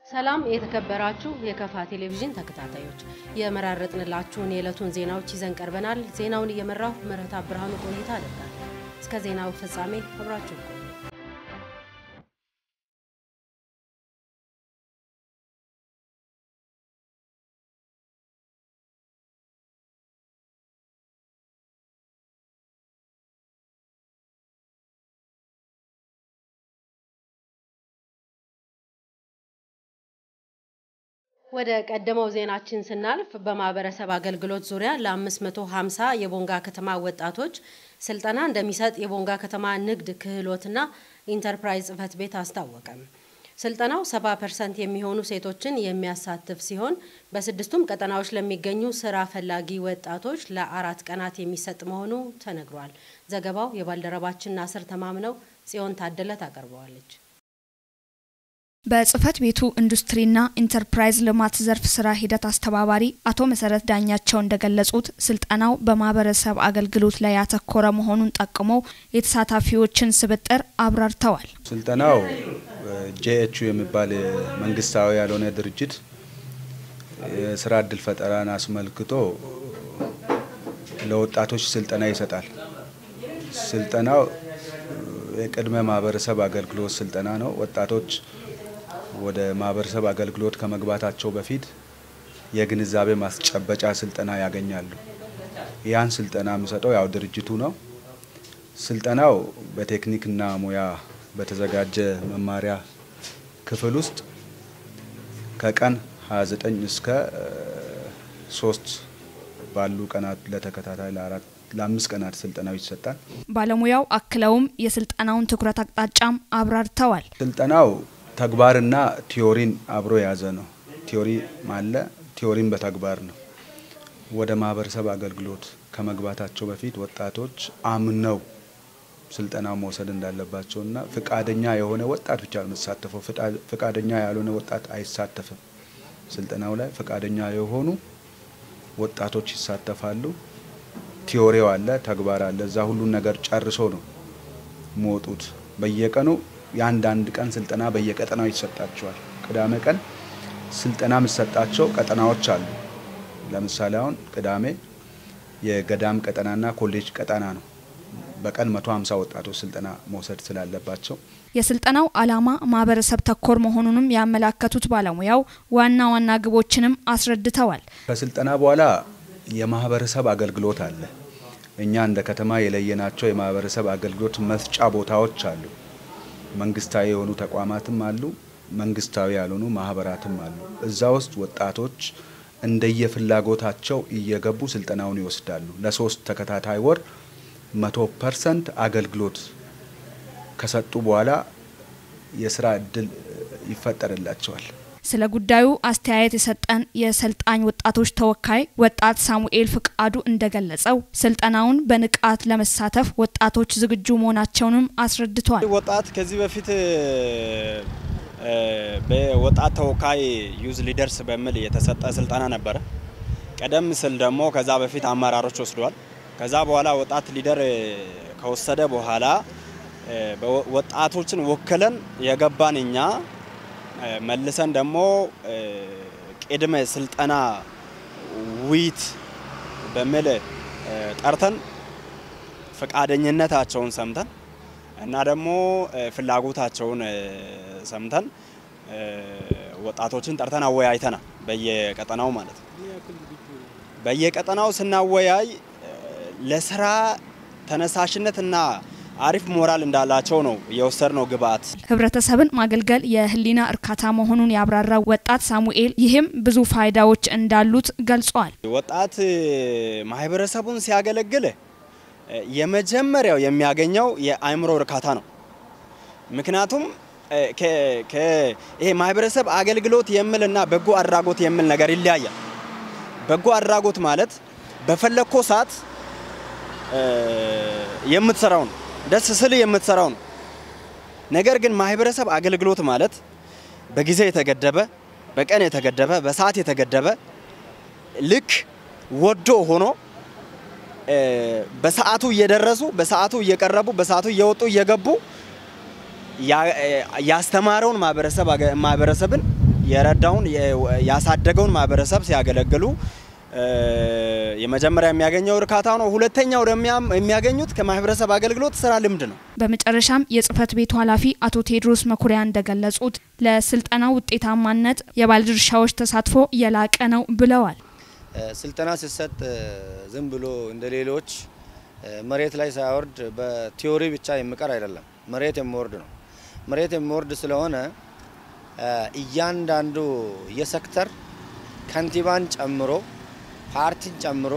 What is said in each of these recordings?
ሰላም የተከበራችሁ የከፋ ቴሌቪዥን ተከታታዮች፣ የመራረጥንላችሁን የዕለቱን ዜናዎች ይዘን ቀርበናል። ዜናውን እየመራሁ ምህረት ብርሃኑ ቆይታ አደርጋለሁ። እስከ ዜናው ፍጻሜ አብራችሁ ቆዩ። ወደ ቀደመው ዜናችን ስናልፍ በማህበረሰብ አገልግሎት ዙሪያ ለ550 የቦንጋ ከተማ ወጣቶች ስልጠና እንደሚሰጥ የቦንጋ ከተማ ንግድ ክህሎትና ኢንተርፕራይዝ ጽሕፈት ቤት አስታወቀ። ስልጠናው 70% የሚሆኑ ሴቶችን የሚያሳትፍ ሲሆን በስድስቱም ቀጠናዎች ለሚገኙ ስራ ፈላጊ ወጣቶች ለ4 ቀናት የሚሰጥ መሆኑ ተነግሯል። ዘገባው የባልደረባችን ናስር ተማምነው፣ ጽዮን ታደለ ታቀርበዋለች። በጽህፈት ቤቱ ኢንዱስትሪና ኢንተርፕራይዝ ልማት ዘርፍ ስራ ሂደት አስተባባሪ አቶ መሰረት ዳኛቸው እንደገለጹት፣ ስልጠናው በማህበረሰብ አገልግሎት ላይ ያተኮረ መሆኑን ጠቁመው የተሳታፊዎችን ስብጥር አብራርተዋል። ስልጠናው ጄኤቹ የሚባል መንግስታዊ ያልሆነ ድርጅት የስራ እድል ፈጠራን አስመልክቶ ለወጣቶች ስልጠና ይሰጣል። ስልጠናው የቅድመ ማህበረሰብ አገልግሎት ስልጠና ነው። ወጣቶች ወደ ማህበረሰብ አገልግሎት ከመግባታቸው በፊት የግንዛቤ ማስጨበጫ ስልጠና ያገኛሉ። ያን ስልጠና የሚሰጠው ያው ድርጅቱ ነው። ስልጠናው በቴክኒክና ሙያ በተዘጋጀ መማሪያ ክፍል ውስጥ ከቀን 29 እስከ 3 ባሉ ቀናት ለተከታታይ ለ4 ለ5 ቀናት ስልጠናው ይሰጣል። ባለሙያው አክለውም የስልጠናውን ትኩረት አቅጣጫም አብራርተዋል። ስልጠናው ተግባርና theory ን አብሮ የያዘ ነው። Theory አለ፣ theory ን በተግባር ነው። ወደ ማህበረሰብ አገልግሎት ከመግባታቸው በፊት ወጣቶች አምነው ስልጠናው መውሰድ እንዳለባቸውና ፍቃደኛ የሆነ ወጣት ብቻ ነው የሚሳተፈው። ፍቃደኛ ያልሆነ ወጣት አይሳተፍም። ስልጠናው ላይ ፍቃደኛ የሆኑ ወጣቶች ይሳተፋሉ። Theory ው አለ፣ ተግባር አለ። እዛ ሁሉን ነገር ጨርሶ ነው የሚወጡት። በየቀኑ የአንዳንድ ቀን ስልጠና በየቀጠናው ይሰጣቸዋል። ቅዳሜ ቀን ስልጠና የሚሰጣቸው ቀጠናዎች አሉ። ለምሳሌ አሁን ቅዳሜ የገዳም ቀጠናና ኮሌጅ ቀጠና ነው። በቀን 150 ወጣቶች ስልጠና መውሰድ ስላለባቸው። የስልጠናው ዓላማ ማህበረሰብ ተኮር መሆኑንም ያመላከቱት ባለሙያው ዋና ዋና ግቦችንም አስረድተዋል። ከስልጠና በኋላ የማህበረሰብ አገልግሎት አለ። እኛ እንደ ከተማ የለየናቸው የማህበረሰብ አገልግሎት መስጫ ቦታዎች አሉ። መንግስታዊ የሆኑ ተቋማትም አሉ፣ መንግስታዊ ያልሆኑ ማህበራትም አሉ። እዛ ውስጥ ወጣቶች እንደየፍላጎታቸው እየገቡ ስልጠናውን ይወስዳሉ። ለ3 ተከታታይ ወር 100% አገልግሎት ከሰጡ በኋላ የስራ እድል ይፈጠርላቸዋል። ስለ ጉዳዩ አስተያየት የሰጠን የሰልጣኝ ወጣቶች ተወካይ ወጣት ሳሙኤል ፍቃዱ እንደገለጸው፣ ስልጠናውን በንቃት ለመሳተፍ ወጣቶች ዝግጁ መሆናቸውንም አስረድቷል። ወጣት ከዚህ በፊት በወጣት ተወካይ youth leaders በሚል የተሰጠ ስልጠና ነበረ። ቀደም ሲል ደግሞ ከዛ በፊት አመራሮች ወስደዋል። ከዛ በኋላ ወጣት leader ከወሰደ በኋላ ወጣቶችን ወክለን የገባን እኛ መልሰን ደግሞ ቅድመ ስልጠና ውይይት በሚል ጠርተን ፈቃደኝነታቸውን ሰምተን እና ደግሞ ፍላጎታቸውን ሰምተን ወጣቶችን ጠርተን አወያይተናል። በየቀጠናው ማለት ነው። በየቀጠናው ስናወያይ ለስራ ተነሳሽነትና አሪፍ ሞራል እንዳላቸው ነው የወሰድነው ግብአት። ህብረተሰብን ማገልገል የህሊና እርካታ መሆኑን ያብራራው ወጣት ሳሙኤል፣ ይህም ብዙ ፋይዳዎች እንዳሉት ገልጿል። ወጣት ማህበረሰቡን ሲያገለግል የመጀመሪያው የሚያገኘው የአእምሮ እርካታ ነው። ምክንያቱም ይሄ ማህበረሰብ አገልግሎት የሚልና በጎ አድራጎት የሚል ነገር ይለያያል። በጎ አድራጎት ማለት በፈለግኮ ሰዓት የምትሰራው ነው፣ ደስ ስል የምትሰራው ነው። ነገር ግን ማህበረሰብ አገልግሎት ማለት በጊዜ የተገደበ፣ በቀን የተገደበ፣ በሰዓት የተገደበ፣ ልክ ወዶ ሆኖ በሰዓቱ እየደረሱ፣ በሰዓቱ እየቀረቡ፣ በሰዓቱ እየወጡ እየገቡ ያስተማረውን ማህበረሰብን የረዳውን ያሳደገውን ማህበረሰብ ሲያገለግሉ የመጀመሪያ የሚያገኘው እርካታ ነው። ሁለተኛው ደግሞ የሚያገኙት ከማህበረሰብ አገልግሎት ስራ ልምድ ነው። በመጨረሻም የጽህፈት ቤቱ ኃላፊ አቶ ቴድሮስ መኩሪያ እንደገለጹት ለስልጠናው ውጤታማነት የባለድርሻዎች ተሳትፎ የላቀ ነው ብለዋል። ስልጠና ሲሰጥ ዝም ብሎ እንደ ሌሎች መሬት ላይ ሳይወርድ በ theory ብቻ የሚቀር አይደለም። መሬት የሚወርድ ነው። መሬት የሚወርድ ስለሆነ እያንዳንዱ የሴክተር ከንቲባን ጨምሮ ፓርቲን ጨምሮ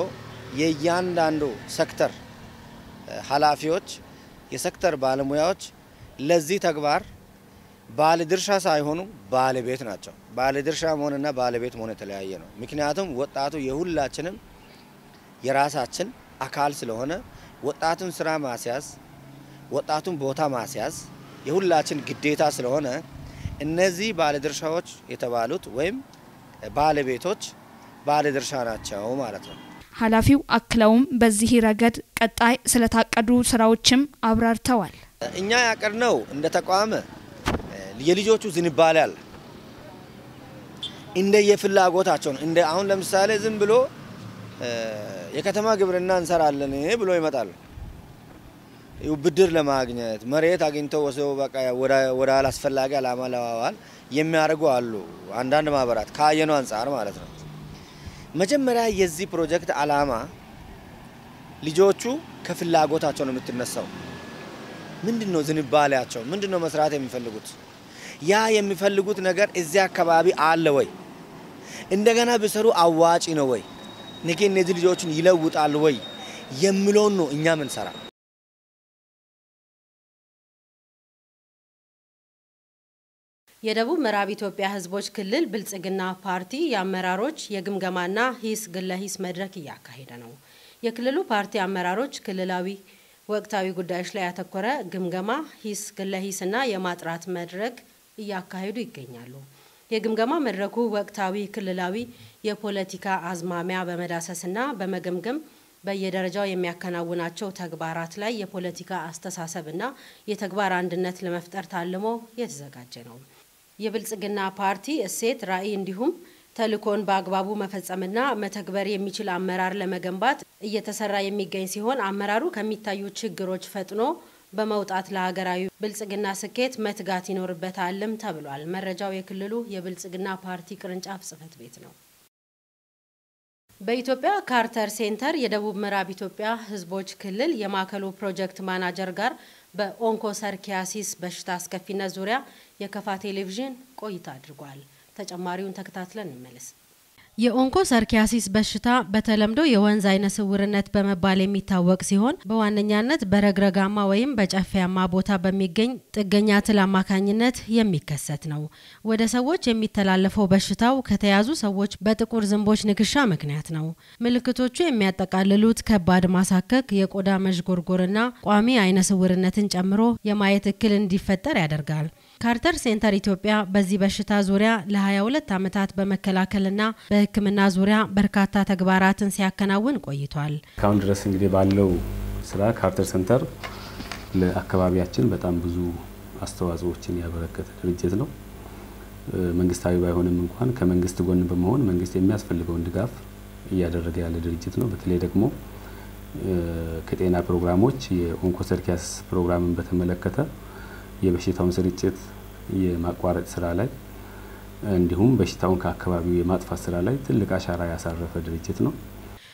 የእያንዳንዱ ሴክተር ኃላፊዎች፣ የሴክተር ባለሙያዎች ለዚህ ተግባር ባለድርሻ ሳይሆኑ ባለቤት ናቸው። ባለድርሻ መሆንና ባለቤት መሆን የተለያየ ነው። ምክንያቱም ወጣቱ የሁላችንም የራሳችን አካል ስለሆነ ወጣቱን ስራ ማስያዝ፣ ወጣቱን ቦታ ማስያዝ የሁላችን ግዴታ ስለሆነ እነዚህ ባለድርሻዎች የተባሉት ወይም ባለቤቶች ባለድርሻ ናቸው ማለት ነው። ኃላፊው አክለውም በዚህ ረገድ ቀጣይ ስለታቀዱ ስራዎችም አብራርተዋል። እኛ ያቀድነው እንደ ተቋም የልጆቹ ዝንባሌ አለ፣ እንደ የፍላጎታቸው ነው። እንደ አሁን ለምሳሌ ዝም ብሎ የከተማ ግብርና እንሰራለን ብሎ ይመጣሉ። ብድር ለማግኘት መሬት አግኝተው ወስደው በቃ ወደ አላስፈላጊ ዓላማ ለማዋል የሚያደርጉ አሉ። አንዳንድ ማህበራት ካየነው አንጻር ማለት ነው። መጀመሪያ የዚህ ፕሮጀክት ዓላማ ልጆቹ ከፍላጎታቸው ነው የምትነሳው። ምንድነው ዝንባሌያቸው? ምንድነው መስራት የሚፈልጉት? ያ የሚፈልጉት ነገር እዚያ አካባቢ አለ ወይ? እንደገና ቢሰሩ አዋጪ ነው ወይ? ነገ እነዚህ ልጆችን ይለውጣል ወይ የሚለውን ነው እኛ ምንሰራ። የደቡብ ምዕራብ ኢትዮጵያ ሕዝቦች ክልል ብልጽግና ፓርቲ የአመራሮች የግምገማና ሂስ ግለ ሂስ መድረክ እያካሄደ ነው። የክልሉ ፓርቲ አመራሮች ክልላዊ ወቅታዊ ጉዳዮች ላይ ያተኮረ ግምገማ፣ ሂስ ግለ ሂስና የማጥራት መድረክ እያካሄዱ ይገኛሉ። የግምገማ መድረኩ ወቅታዊ ክልላዊ የፖለቲካ አዝማሚያ በመዳሰስና በመገምገም በየደረጃው የሚያከናውናቸው ተግባራት ላይ የፖለቲካ አስተሳሰብና የተግባር አንድነት ለመፍጠር ታልሞ የተዘጋጀ ነው። የብልጽግና ፓርቲ እሴት፣ ራዕይ እንዲሁም ተልእኮን በአግባቡ መፈጸምና መተግበር የሚችል አመራር ለመገንባት እየተሰራ የሚገኝ ሲሆን አመራሩ ከሚታዩ ችግሮች ፈጥኖ በመውጣት ለሀገራዊ ብልጽግና ስኬት መትጋት ይኖርበታልም ተብሏል። መረጃው የክልሉ የብልጽግና ፓርቲ ቅርንጫፍ ጽህፈት ቤት ነው። በኢትዮጵያ ካርተር ሴንተር የደቡብ ምዕራብ ኢትዮጵያ ሕዝቦች ክልል የማዕከሉ ፕሮጀክት ማናጀር ጋር በኦንኮሰርኪያሲስ በሽታ አስከፊነት ዙሪያ የከፋ ቴሌቪዥን ቆይታ አድርጓል። ተጨማሪውን ተከታትለን እንመለስ። የኦንኮሰርኪያሲስ በሽታ በተለምዶ የወንዝ አይነ ስውርነት በመባል የሚታወቅ ሲሆን በዋነኛነት በረግረጋማ ወይም በጨፌያማ ቦታ በሚገኝ ጥገኛ ትል አማካኝነት የሚከሰት ነው። ወደ ሰዎች የሚተላለፈው በሽታው ከተያዙ ሰዎች በጥቁር ዝንቦች ንክሻ ምክንያት ነው። ምልክቶቹ የሚያጠቃልሉት ከባድ ማሳከክ፣ የቆዳ መዥጎርጎርና ቋሚ አይነ ስውርነትን ጨምሮ የማየት እክል እንዲፈጠር ያደርጋል። ካርተር ሴንተር ኢትዮጵያ በዚህ በሽታ ዙሪያ ለ22 ዓመታት በመከላከልና በሕክምና ዙሪያ በርካታ ተግባራትን ሲያከናውን ቆይቷል። እስካሁን ድረስ እንግዲህ ባለው ስራ ካርተር ሴንተር ለአካባቢያችን በጣም ብዙ አስተዋጽኦዎችን ያበረከተ ድርጅት ነው። መንግስታዊ ባይሆንም እንኳን ከመንግስት ጎን በመሆን መንግስት የሚያስፈልገውን ድጋፍ እያደረገ ያለ ድርጅት ነው። በተለይ ደግሞ ከጤና ፕሮግራሞች የኦንኮሰርኪያሲስ ፕሮግራምን በተመለከተ የበሽታውን ስርጭት የማቋረጥ ስራ ላይ እንዲሁም በሽታውን ከአካባቢው የማጥፋት ስራ ላይ ትልቅ አሻራ ያሳረፈ ድርጅት ነው።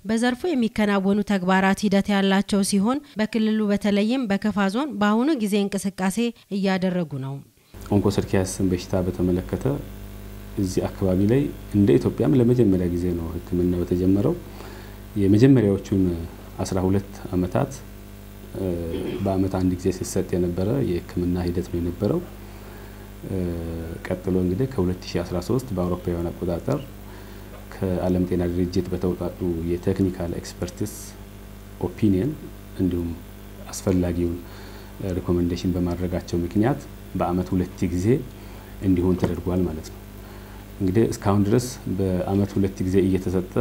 በዘርፉ የሚከናወኑ ተግባራት ሂደት ያላቸው ሲሆን በክልሉ በተለይም በከፋ ዞን በአሁኑ ጊዜ እንቅስቃሴ እያደረጉ ነው። ኦንኮሰርኪያሲስን በሽታ በተመለከተ እዚህ አካባቢ ላይ እንደ ኢትዮጵያም ለመጀመሪያ ጊዜ ነው ሕክምናው የተጀመረው። የመጀመሪያዎቹን 12 ዓመታት በአመት አንድ ጊዜ ሲሰጥ የነበረ የሕክምና ሂደት ነው የነበረው። ቀጥሎ እንግዲህ ከ2013 በአውሮፓውያን አቆጣጠር ከዓለም ጤና ድርጅት በተውጣጡ የ technical experts opinion እንዲሁም አስፈላጊውን recommendation በማድረጋቸው ምክንያት በአመት ሁለት ጊዜ እንዲሆን ተደርጓል ማለት ነው። እንግዲህ እስካሁን ድረስ በአመት ሁለት ጊዜ እየተሰጠ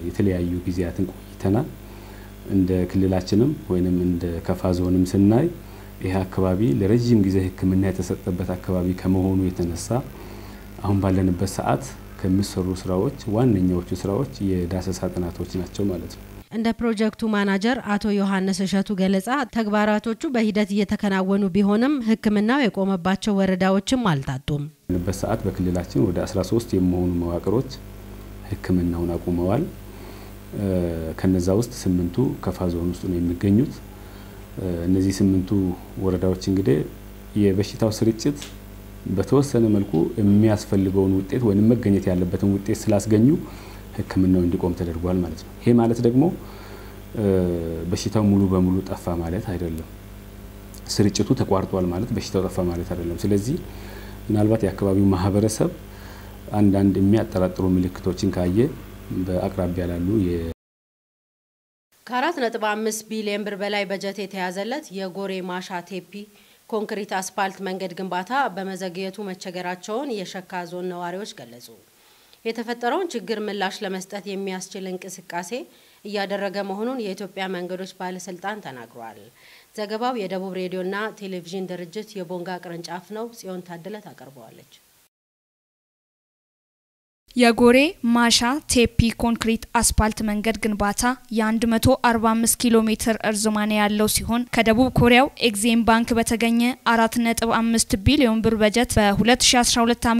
የተለያዩ ጊዜያትን ቆይተናል። እንደ ክልላችንም ወይንም እንደ ከፋ ዞንም ስናይ ይህ አካባቢ ለረጅም ጊዜ ሕክምና የተሰጠበት አካባቢ ከመሆኑ የተነሳ አሁን ባለንበት ሰዓት ከሚሰሩ ስራዎች ዋነኛዎቹ ስራዎች የዳሰሳ ጥናቶች ናቸው ማለት ነው። እንደ ፕሮጀክቱ ማናጀር አቶ ዮሐንስ እሸቱ ገለጻ ተግባራቶቹ በሂደት እየተከናወኑ ቢሆንም ሕክምናው የቆመባቸው ወረዳዎችም አልታጡም። በሰዓት በክልላችን ወደ 13 የሚሆኑ መዋቅሮች ሕክምናውን አቁመዋል። ከነዛ ውስጥ 8ቱ ከፋ ዞን ውስጥ ነው የሚገኙት። እነዚህ 8ቱ ወረዳዎች እንግዲህ የበሽታው ስርጭት በተወሰነ መልኩ የሚያስፈልገውን ውጤት ወይንም መገኘት ያለበትን ውጤት ስላስገኙ ሕክምናው እንዲቆም ተደርጓል ማለት ነው። ይሄ ማለት ደግሞ በሽታው ሙሉ በሙሉ ጠፋ ማለት አይደለም። ስርጭቱ ተቋርጧል ማለት በሽታው ጠፋ ማለት አይደለም። ስለዚህ ምናልባት የአካባቢው ማህበረሰብ አንዳንድ የሚያጠራጥሩ ምልክቶችን ካየ በአቅራቢያ ላሉ ከ4.5 ቢሊዮን ብር በላይ በጀት የተያዘለት የጎሬ ማሻ ቴፒ ኮንክሪት አስፋልት መንገድ ግንባታ በመዘግየቱ መቸገራቸውን የሸካ ዞን ነዋሪዎች ገለጹ። የተፈጠረውን ችግር ምላሽ ለመስጠት የሚያስችል እንቅስቃሴ እያደረገ መሆኑን የኢትዮጵያ መንገዶች ባለስልጣን ተናግሯል። ዘገባው የደቡብ ሬዲዮና ቴሌቪዥን ድርጅት የቦንጋ ቅርንጫፍ ነው። ጽዮን ታደለ ታቀርበዋለች። የጎሬ ማሻ ቴፒ ኮንክሪት አስፋልት መንገድ ግንባታ የ145 ኪሎ ሜትር እርዝማኔ ያለው ሲሆን ከደቡብ ኮሪያው ኤግዚም ባንክ በተገኘ 4.5 ቢሊዮን ብር በጀት በ2012 ዓ.ም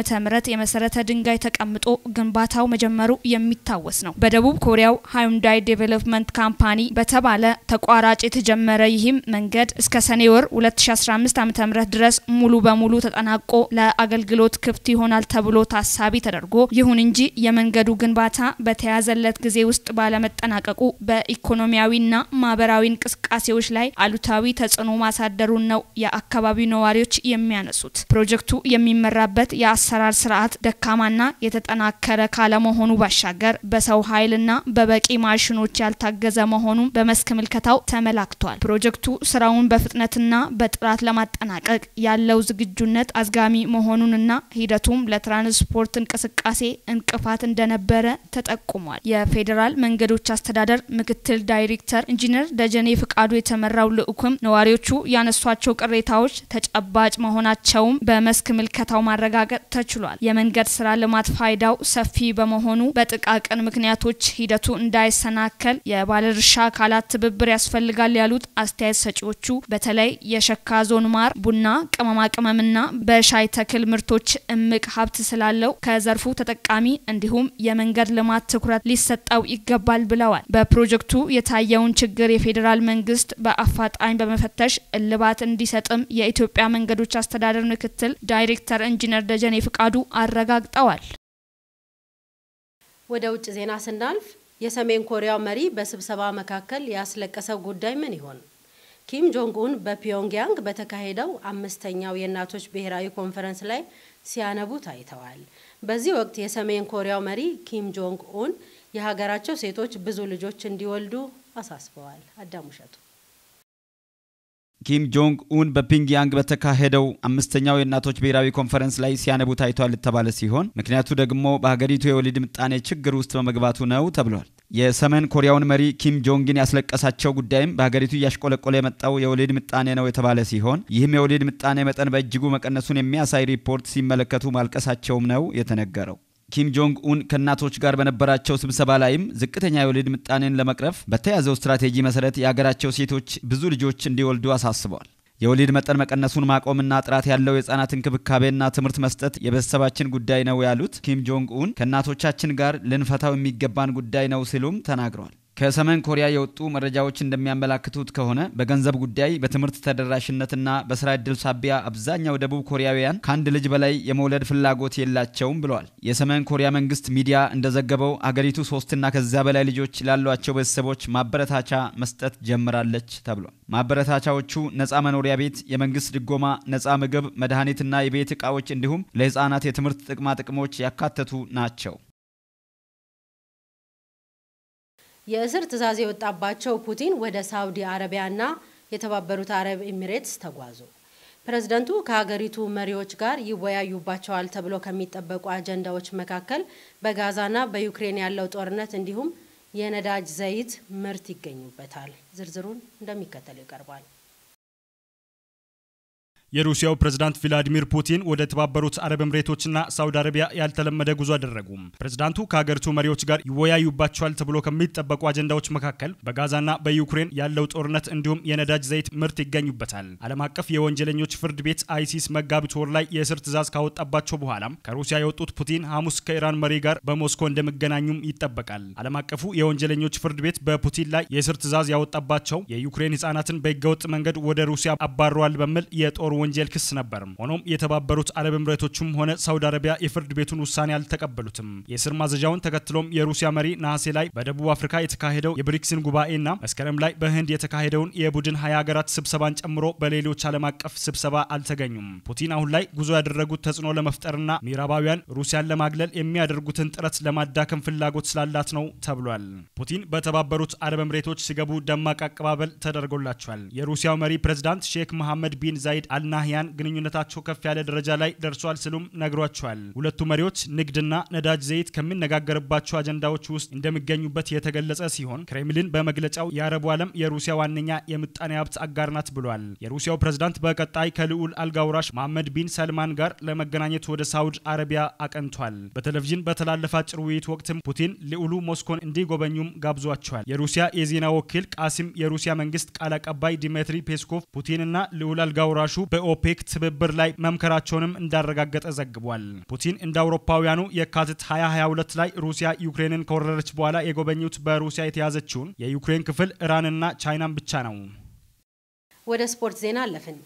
የመሰረተ ድንጋይ ተቀምጦ ግንባታው መጀመሩ የሚታወስ ነው። በደቡብ ኮሪያው ሃዩንዳይ ዴቨሎፕመንት ካምፓኒ በተባለ ተቋራጭ የተጀመረ ይህም መንገድ እስከ ሰኔ ወር 2015 ዓ.ም ድረስ ሙሉ በሙሉ ተጠናቆ ለአገልግሎት ክፍት ይሆናል ተብሎ ታሳቢ ተደርጎ ይሁን እንጂ የመንገዱ ግንባታ በተያዘለት ጊዜ ውስጥ ባለመጠናቀቁ በኢኮኖሚያዊና ማህበራዊ እንቅስቃሴዎች ላይ አሉታዊ ተጽዕኖ ማሳደሩን ነው የአካባቢው ነዋሪዎች የሚያነሱት። ፕሮጀክቱ የሚመራበት የአሰራር ስርዓት ደካማና የተጠናከረ ካለመሆኑ ባሻገር በሰው ኃይልና በበቂ ማሽኖች ያልታገዘ መሆኑን በመስክ ምልከታው ተመላክቷል። ፕሮጀክቱ ስራውን በፍጥነትና በጥራት ለማጠናቀቅ ያለው ዝግጁነት አዝጋሚ መሆኑንና ሂደቱም ለትራንስፖርት እንቅስቃሴ እንቅፋት እንደነበረ ተጠቁሟል። የፌዴራል መንገዶች አስተዳደር ምክትል ዳይሬክተር ኢንጂነር ደጀኔ ፍቃዱ የተመራው ልዑክም ነዋሪዎቹ ያነሷቸው ቅሬታዎች ተጨባጭ መሆናቸውም በመስክ ምልከታው ማረጋገጥ ተችሏል። የመንገድ ስራ ልማት ፋይዳው ሰፊ በመሆኑ በጥቃቅን ምክንያቶች ሂደቱ እንዳይሰናከል የባለድርሻ አካላት ትብብር ያስፈልጋል ያሉት አስተያየት ሰጪዎቹ በተለይ የሸካ ዞን ማር፣ ቡና፣ ቅመማ ቅመምና በሻይ ተክል ምርቶች እምቅ ሀብት ስላለው ከዘርፉ ተጠቃሚ እንዲሁም የመንገድ ልማት ትኩረት ሊሰጠው ይገባል ብለዋል። በፕሮጀክቱ የታየውን ችግር የፌዴራል መንግስት በአፋጣኝ በመፈተሽ እልባት እንዲሰጥም የኢትዮጵያ መንገዶች አስተዳደር ምክትል ዳይሬክተር ኢንጂነር ደጀኔ ፍቃዱ አረጋግጠዋል። ወደ ውጭ ዜና ስናልፍ የሰሜን ኮሪያው መሪ በስብሰባ መካከል ያስለቀሰው ጉዳይ ምን ይሆን? ኪም ጆንግ ኡን በፒዮንግያንግ በተካሄደው 5ኛው የእናቶች ብሔራዊ ኮንፈረንስ ላይ ሲያነቡ ታይተዋል። በዚህ ወቅት የሰሜን ኮሪያው መሪ ኪም ጆንግ ኡን የሀገራቸው ሴቶች ብዙ ልጆች እንዲወልዱ አሳስበዋል። አዳሙ እሸቱ። ኪም ጆንግ ኡን በፒዮንግያንግ በተካሄደው 5ኛው የእናቶች ብሔራዊ ኮንፈረንስ ላይ ሲያነቡ ታይቷል የተባለ ሲሆን ምክንያቱ ደግሞ በሀገሪቱ የወሊድ ምጣኔ ችግር ውስጥ በመግባቱ ነው ተብሏል። የሰሜን ኮሪያውን መሪ ኪም ጆንግን ያስለቀሳቸው ጉዳይም በሀገሪቱ እያሽቆለቆለ የመጣው የወሊድ ምጣኔ ነው የተባለ ሲሆን ይህም የወሊድ ምጣኔ መጠን በእጅጉ መቀነሱን የሚያሳይ ሪፖርት ሲመለከቱ ማልቀሳቸውም ነው የተነገረው። ኪም ጆንግ ኡን ከእናቶች ጋር በነበራቸው ስብሰባ ላይም ዝቅተኛ የወሊድ ምጣኔን ለመቅረፍ በተያዘው ስትራቴጂ መሰረት የሀገራቸው ሴቶች ብዙ ልጆች እንዲወልዱ አሳስበዋል። የወሊድ መጠን መቀነሱን ማቆምና ጥራት ያለው የህፃናት እንክብካቤና ትምህርት መስጠት የቤተሰባችን ጉዳይ ነው ያሉት ኪም ጆንግ ኡን ከእናቶቻችን ጋር ልንፈታው የሚገባን ጉዳይ ነው ሲሉም ተናግረዋል። ከሰሜን ኮሪያ የወጡ መረጃዎች እንደሚያመላክቱት ከሆነ በገንዘብ ጉዳይ፣ በትምህርት ተደራሽነትና በስራ ዕድል ሳቢያ አብዛኛው ደቡብ ኮሪያውያን ከአንድ ልጅ በላይ የመውለድ ፍላጎት የላቸውም ብለዋል። የሰሜን ኮሪያ መንግስት ሚዲያ እንደዘገበው አገሪቱ 3 እና ከዚያ በላይ ልጆች ላሏቸው ቤተሰቦች ማበረታቻ መስጠት ጀምራለች ተብሏል። ማበረታቻዎቹ ነፃ መኖሪያ ቤት፣ የመንግስት ድጎማ፣ ነፃ ምግብ፣ መድኃኒትና የቤት ዕቃዎች እንዲሁም ለህፃናት የትምህርት ጥቅማ ጥቅሞች ያካተቱ ናቸው። የእስር ትዕዛዝ የወጣባቸው ፑቲን ወደ ሳውዲ አረቢያና የተባበሩት አረብ ኤሚሬትስ ተጓዙ። ፕሬዝደንቱ ከሀገሪቱ መሪዎች ጋር ይወያዩባቸዋል ተብሎ ከሚጠበቁ አጀንዳዎች መካከል በጋዛና በዩክሬን ያለው ጦርነት እንዲሁም የነዳጅ ዘይት ምርት ይገኙበታል። ዝርዝሩን እንደሚከተለው ይቀርባል። የሩሲያው ፕሬዝዳንት ቭላዲሚር ፑቲን ወደ ተባበሩት አረብ ኤምሬቶችና ሳውዲ አረቢያ ያልተለመደ ጉዞ አደረጉ። ፕሬዝዳንቱ ከሀገሪቱ መሪዎች ጋር ይወያዩባቸዋል ተብሎ ከሚጠበቁ አጀንዳዎች መካከል በጋዛና በዩክሬን ያለው ጦርነት እንዲሁም የነዳጅ ዘይት ምርት ይገኙበታል። ዓለም አቀፍ የወንጀለኞች ፍርድ ቤት አይሲሲ መጋቢት ወር ላይ የእስር ትዕዛዝ ካወጣባቸው በኋላም ከሩሲያ የወጡት ፑቲን ሐሙስ ከኢራን መሪ ጋር በሞስኮ እንደሚገናኙም ይጠበቃል። ዓለም አቀፉ የወንጀለኞች ፍርድ ቤት በፑቲን ላይ የእስር ትዕዛዝ ያወጣባቸው የዩክሬን ህጻናትን በህገወጥ መንገድ ወደ ሩሲያ አባረዋል በሚል የጦር ወንጀል ክስ ነበር። ሆኖም የተባበሩት አረብ ኤምሬቶችም ሆነ ሳውዲ አረቢያ የፍርድ ቤቱን ውሳኔ አልተቀበሉትም። የእስር ማዘዣውን ተከትሎም የሩሲያ መሪ ነሐሴ ላይ በደቡብ አፍሪካ የተካሄደው የብሪክስን ጉባኤና መስከረም ላይ በህንድ የተካሄደውን የቡድን 20 ሀገራት ስብሰባን ጨምሮ በሌሎች ዓለም አቀፍ ስብሰባ አልተገኙም። ፑቲን አሁን ላይ ጉዞ ያደረጉት ተጽዕኖ ለመፍጠርና ምዕራባውያን ሩሲያን ለማግለል የሚያደርጉትን ጥረት ለማዳከም ፍላጎት ስላላት ነው ተብሏል። ፑቲን በተባበሩት አረብ ኤምሬቶች ሲገቡ ደማቅ አቀባበል ተደርጎላቸዋል። የሩሲያው መሪ ፕሬዝዳንት ሼክ መሐመድ ቢን ዛይድ አልናህያን ግንኙነታቸው ከፍ ያለ ደረጃ ላይ ደርሷል ሲሉም ነግሯቸዋል። ሁለቱ መሪዎች ንግድና ነዳጅ ዘይት ከሚነጋገርባቸው አጀንዳዎች ውስጥ እንደሚገኙበት የተገለጸ ሲሆን ክሬምሊን በመግለጫው የአረቡ ዓለም የሩሲያ ዋነኛ የምጣኔ ሀብት አጋር ናት ብሏል። የሩሲያው ፕሬዝዳንት በቀጣይ ከልዑል አልጋ ወራሽ መሐመድ ቢን ሰልማን ጋር ለመገናኘት ወደ ሳውዲ አረቢያ አቀንቷል። በቴሌቪዥን በተላለፈ አጭር ውይይት ወቅትም ፑቲን ልዑሉ ሞስኮን እንዲጎበኙም ጋብዟቸዋል። የሩሲያ የዜና ወኪል ቃሲም የሩሲያ መንግስት ቃል አቀባይ ዲሚትሪ ፔስኮቭ ፑቲንና ልዑል አልጋ ወራሹ በኦፔክ ትብብር ላይ መምከራቸውንም እንዳረጋገጠ ዘግቧል። ፑቲን እንደ አውሮፓውያኑ የካቲት 2022 ላይ ሩሲያ ዩክሬንን ከወረረች በኋላ የጎበኙት በሩሲያ የተያዘችውን የዩክሬን ክፍል ኢራንና ቻይናን ብቻ ነው። ወደ ስፖርት ዜና አለፍን።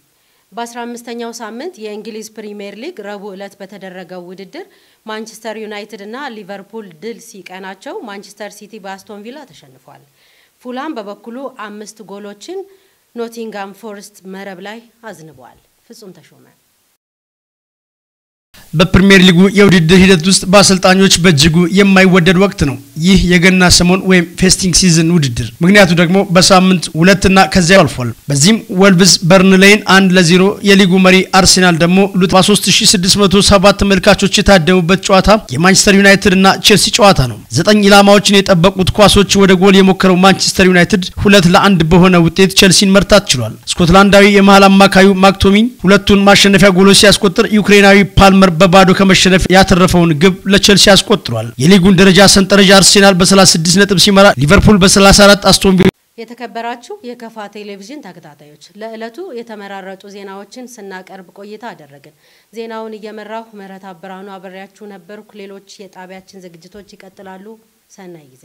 በ15ኛው ሳምንት የእንግሊዝ ፕሪሚየር ሊግ ረቡዕ ዕለት በተደረገው ውድድር ማንቸስተር ዩናይትድ እና ሊቨርፑል ድል ሲቀናቸው ማንቸስተር ሲቲ በአስቶን ቪላ ተሸንፏል። ፉላም በበኩሉ 5 ጎሎችን ኖቲንግሃም ፎረስት መረብ ላይ አዝንቧል። ፍጹም ተሾመ። በፕሪሚየር ሊጉ የውድድር ሂደት ውስጥ በአሰልጣኞች በእጅጉ የማይወደድ ወቅት ነው ይህ የገና ሰሞን ወይም festive season ውድድር። ምክንያቱ ደግሞ በሳምንት 2ና ከዚያ አልፏል። በዚህም ወልቭስ በርንሌይን 1-0፣ የሊጉ መሪ አርሴናል ደግሞ 3607 ተመልካቾች የታደሙበት ጨዋታ የማንቸስተር ዩናይትድ እና ቼልሲ ጨዋታ ነው። 9 ኢላማዎችን የጠበቁት ኳሶች ወደ ጎል የሞከረው ማንቸስተር ዩናይትድ 2-1 በሆነ ውጤት ቼልሲን መርታት ችሏል። ስኮትላንዳዊ የመሃል አማካዩ ማክቶሚን ሁለቱን ማሸነፊያ ጎሎች ሲያስቆጥር ዩክሬናዊ ፓልመር በባዶ ከመሸነፍ ያተረፈውን ግብ ለቼልሲ አስቆጥሯል። የሊጉን ደረጃ ሰንጠረዥ አርሴናል በ36 ነጥብ ሲመራ ሊቨርፑል በ34፣ አስቶን ቪላ። የተከበራችሁ የከፋ ቴሌቪዥን ተከታታዮች፣ ለዕለቱ የተመራረጡ ዜናዎችን ስናቀርብ ቆይታ አደረግን። ዜናውን እየመራሁ ምህረት አብርሃኑ አብሬያችሁ ነበርኩ። ሌሎች የጣቢያችን ዝግጅቶች ይቀጥላሉ። ሰናይ ጊዜ።